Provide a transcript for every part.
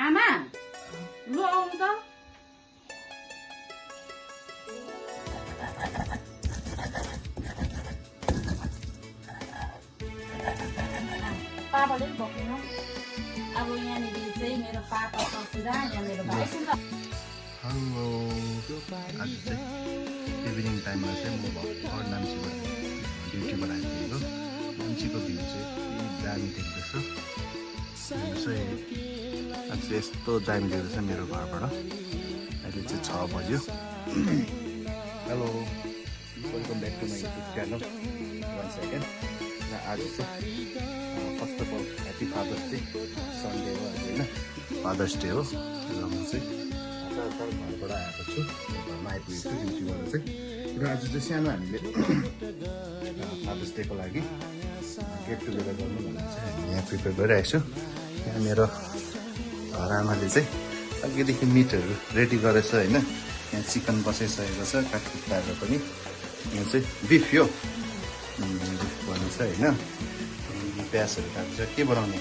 आमा लु आउनु त पापाले बोक्नु अब यहाँनिर चाहिँ मेरो पापा ससुरा यहाँ मेरो भाइ सुन्दा हेलो आज चाहिँ इभिनिङ टाइममा चाहिँ म भर्खर नाम्चीबाट ड्युटीबाट आइपुगेको नाम्चीको भ्यू चाहिँ दामी देख्दैछ आज चाहिँ यस्तो दामी देख्दैछ मेरो घरबाट अहिले चाहिँ 6 बज्यो hello welcome back to my YouTube channel one second र आज चाहिँ first of all happy father's day Sunday हो आज होइन फादर्स डे हो र म चाहिँ घरबाट आएको छु घरमा आइपुगेको छु ड्युटीबाट चाहिँ र आज चाहिँ सानो हामीले फादर्स डेको लागि गेट टुगेदर गर्नु भनेर चाहिँ हामी यहाँ प्रिपेयर गरिरहेको छु यहाँ मेरो आमाले चाहिँ अघिदेखि मिटहरू रेडी गरेछ होइन यहाँ चिकन बसाइसकेको छ काटकुटाएर पनि यहाँ चाहिँ बिफ यो बिफ बनिन्छ होइन प्याजहरू काट्छ के बनाउने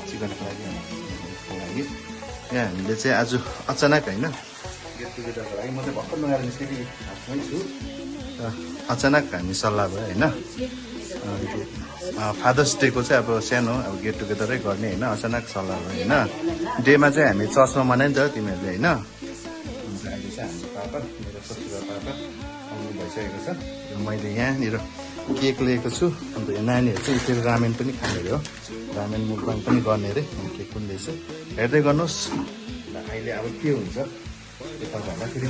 चिकनको लागि बिफको लागि यहाँ हामीले चाहिँ आज अचानक होइन गेट टुगेदरको लागि म चाहिँ भर्खर नगएर निस्केको आफ्नै छु र अचानक हामी सल्लाह भयो होइन फादर्स डेको चाहिँ अब सानो अब गेट टुगेदरै गर्ने होइन अचानक सल्लाह भयो होइन डेमा चाहिँ हामी चर्चमा मनायो नि त तिमीहरूले होइन अन्त अहिले चाहिँ हाम्रो पापा मेरो ससुरा पापा आउनु भइसकेको छ र मैले यहाँनिर केक लिएको छु अन्त यो नानीहरू चाहिँ फेरि रामेन पनि खाने अरे हो रामेन मुखबाङ पनि गर्ने अरे अनि केक पनि ल्याएछु हेर्दै गर्नुहोस् र अहिले अब के हुन्छ त्यो तपाईँहरूलाई फेरि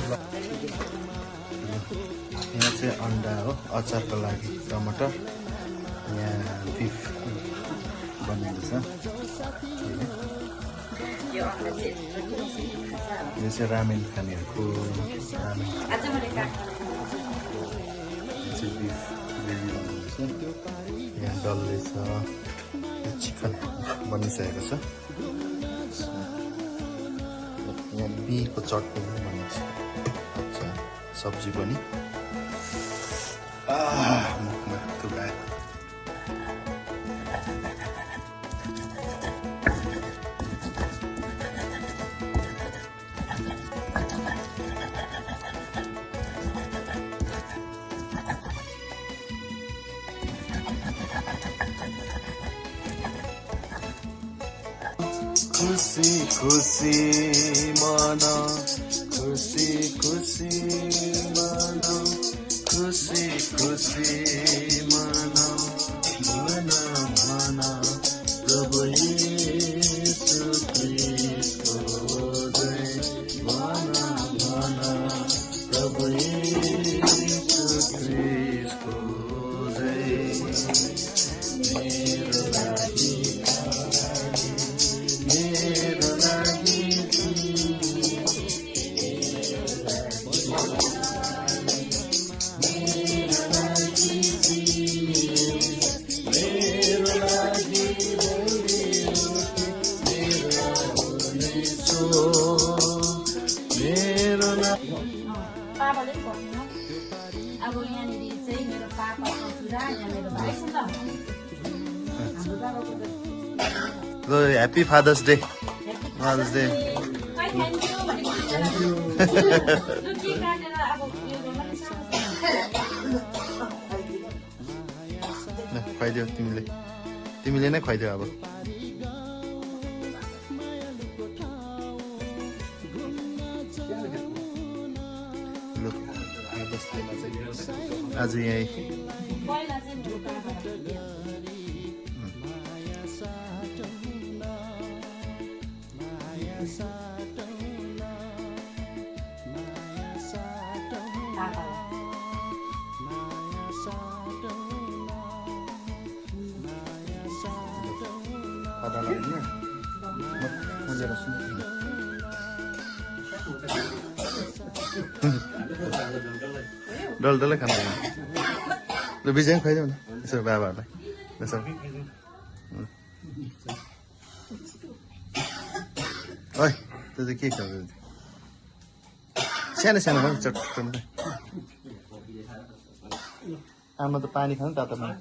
यहाँ चाहिँ अन्डा हो अचारको लागि टमाटर यहाँ बिफ बनिँदैछ यो चाहिँ रामेन खानेहरूको रामेन चाहिँ बिफ ग्रेभी बनिँदैछ यहाँ डल्ले छ चिकन बनिसकेको छ यहाँ बीको चटनी पनि बनिन्छ अच्छा सब्जी पनि मुखमा थुकायो खुसी खुसी मना खुसी खुसी मना खुसी खुसी मना मना मना प्रभु यीशु ख्रीष्टको जय मना मना प्रभु यीशु ख्रीष्टको जय मेरो लागि पापाले बोक्नु अब यहाँनिर चाहिँ मेरो पापा ससुरा यहाँ मेरो भाइ सुन्दा हाम्रो बाबाको ल happy father's day father's day खुवाइदियो तिमीले नै खुवाइदियो अब आज यहीँ डल्लै डल्लै खानु ल बिजय खुवाइदेऊ न यसो बाबाहरूलाई यसो ओइ त्यो चाहिँ के खान्छ सानो सानो पनि चट्टम आमा त पानी खानु तातो पानी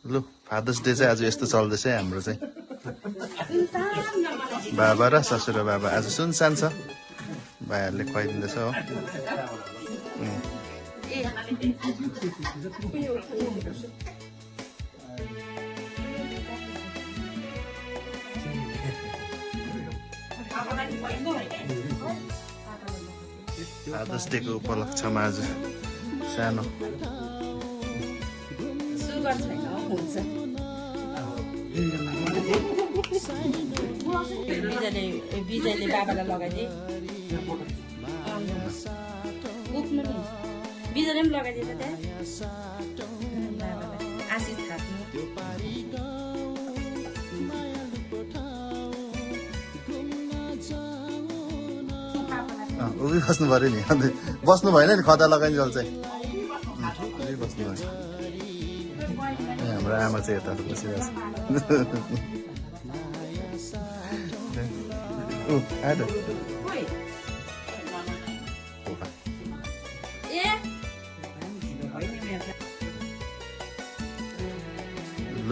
लु फादर्स डे चाहिँ आज यस्तो चल्दैछ है हाम्रो चाहिँ बाबा र ससुरा बाबा आज सुनसान छ भाइहरूले खुवाइदिँदैछ हो फादर्स डेको उपलक्ष्यमा आज सानो विजयले बाबालाई लगाइदिए विजयले पनि लगाइदिए त्यहाँ आशिष थाप्नु उभि बस्नु पऱ्यो नि अन्त बस्नु भएन नि खदा लगाइन्छ चाहिँ बस्नु भयो हाम्रो आमा चाहिँ यता बसिरहेको छ ल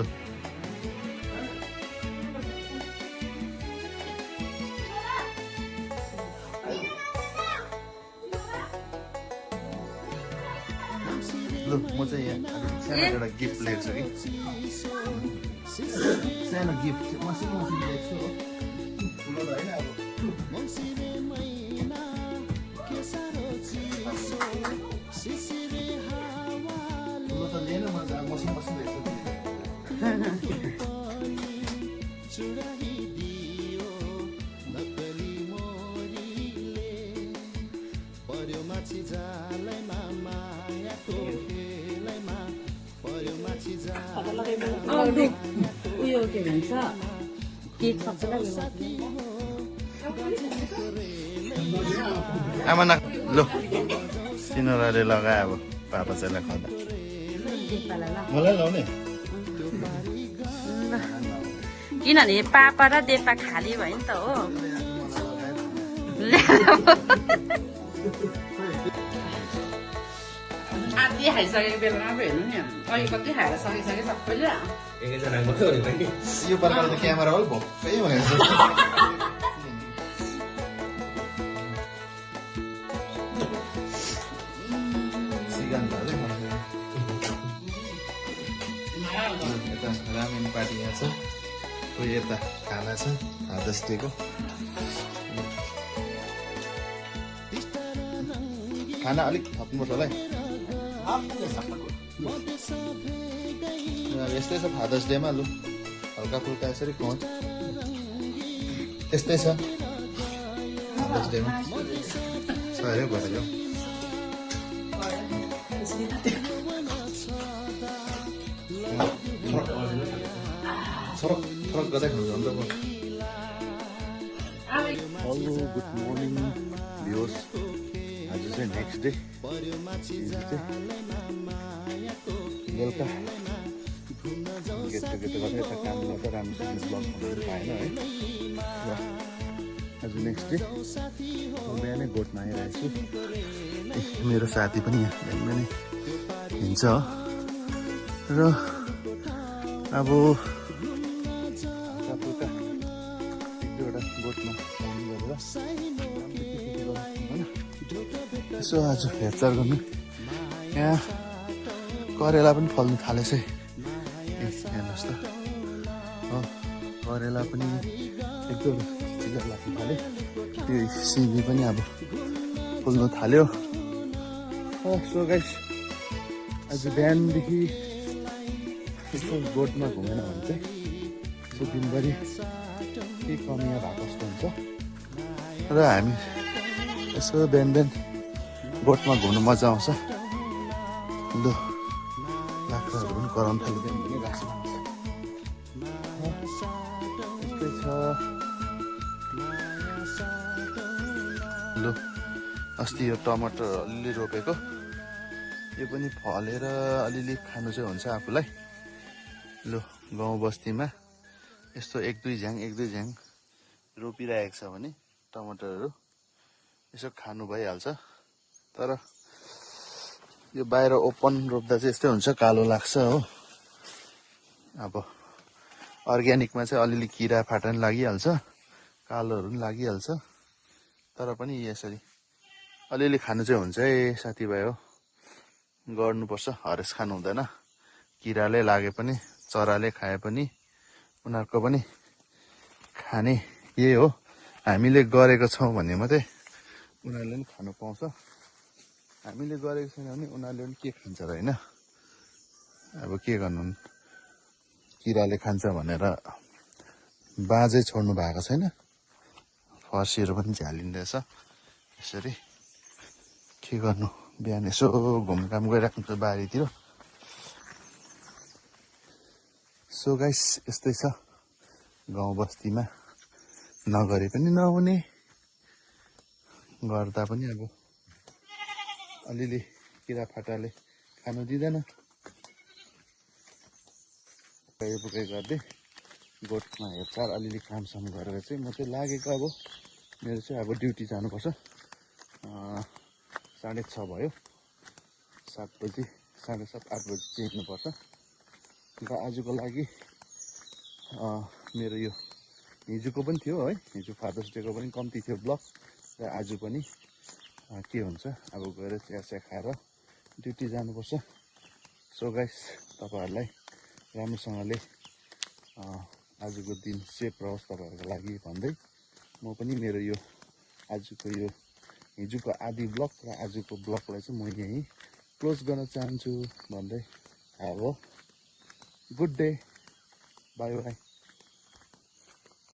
लु म चाहिँ यहाँ सानो एउटा गिफ्ट लिएको छु कि सानो गिफ्ट मसिनो लिएको छु हो ठुलो त होइन अब ठुलो त लिएन म त मसिनो लिएको उयो के भन्छ केक सबैलाई आमा न लु तिनीहरूले लगाए अब पापा चाहिँलाई खाँदा मलाई लाउने किनभने पापा र देपा खाली भयो नि त हो आधी खाइसकेको बेलामा पो हेर्नु नि अहिले कति खाएर सकिसक्यो सबैले यो प्रकार त क्यामेरा हो भोकै भनेको यता रामेन पार्टी यहाँ छ कोही यता खाना छ फादर्स डेको खाना अलिक थप्नुपर्छ होला है यस्तै छ फादर्स डेमा लु हल्का फुल्का यसरी खुवाउँ यस्तै छ फादर्स डेमा सही भयो फरक फरक गर्दै खान्छ अन्त हेलो गुड मर्निङ भ्युअर्स आज चाहिँ नेक्स्ट डे बेलुका गेट टुगेदर गरेर यता काम गर्दा राम्रोसँग ब्लग बनाउनु पाएन है र आज नेक्स्ट डे म बिहानै गोठमा आइरहेको छु मेरो साथी पनि यहाँ बिहानै हिँड्छ र अब हल्का एक दुईवटा गोठमा काम गरेर यसो आज हेरचाह गर्नु यहाँ करेला पनि फल्नु थालेछ है हेर्नुहोस् त हो करेला पनि एक दुईवटा चिजहरू लाग्नु थाल्यो त्यो सिमी पनि अब फुल्नु थाल्यो सो गाइस आज बिहानदेखि यसो गोठमा घुमेन भने चाहिँ यसो दिनभरि के कमिया भएको जस्तो हुन्छ र हामी यसो बिहान बिहान गोठमा घुम्नु मजा आउँछ लु लाख्राहरू पनि कराउनु थाल्यो बिहान पनि राख्छ यस्तै छ लु अस्ति यो टमाटर अलिअलि रोपेको यो पनि फलेर अलिअलि खानु चाहिँ हुन्छ आफूलाई लु गाउँ बस्तीमा यस्तो एक दुई झ्याङ रोपिरहेको छ भने टमाटरहरू यसो खानु भइहाल्छ तर यो बाहिर ओपन रोप्दा चाहिँ यस्तै हुन्छ, कालो लाग्छ हो। अब अर्ग्यानिकमा चाहिँ अलिअलि किरा फाटा पनि लागिहाल्छ, कालोहरू पनि लागिहाल्छ, तर पनि यसरी अलिअलि खानु चाहिँ हुन्छ है साथीभाइ हो। गर्नुपर्छ, हरेस खानु हुँदैन। किराले लागे पनि चराले खाए पनि उनीहरूको पनि खाने यही हो। हामीले गरेको छौँ भने मात्रै उनीहरूले पनि खानु पाउँछ। हामीले गरेको छैन भने उनीहरूले पनि के खान्छ र होइन। अब के गर्नु, किराले खान्छ भनेर बाँझै छोड्नु भएको छैन। फर्सीहरू पनि झ्यालिँदैछ यसरी। के गर्नु, बिहान यसो घुमघाम गइराख्नु छ बारीतिर। सो गाइस यस्तै छ गाउँ बस्तीमा, नगरे पनि नहुने, गर्दा पनि अब अलिअलि किराफाटाले खानु दिँदैन। पुकाइ गर्दै गोठमा हेरचाह अलिअलि कामसाम गरेर चाहिँ म चाहिँ लागेको। अब मेरो चाहिँ अब ड्युटी जानुपर्छ। 6:30 भयो, 7 बजी 7:30 8 बजी चाहिँ हिँड्नुपर्छ। र आजको लागि मेरो यो हिजोको पनि थियो है, हिजो फादर्स डेको पनि कम्ती थियो ब्लग, र आज पनि के हुन्छ अब गएर चिया खाएर ड्युटी जानुपर्छ। सो गाइस तपाईँहरूलाई राम्रोसँगले आजको दिन सेफ रहोस् तपाईँहरूको लागि भन्दै म पनि मेरो यो आजको यो हिजोको आधी ब्लग र आजको ब्लगलाई चाहिँ म यहीँ क्लोज गर्न चाहन्छु भन्दै अब गुड डे, बाई बाई।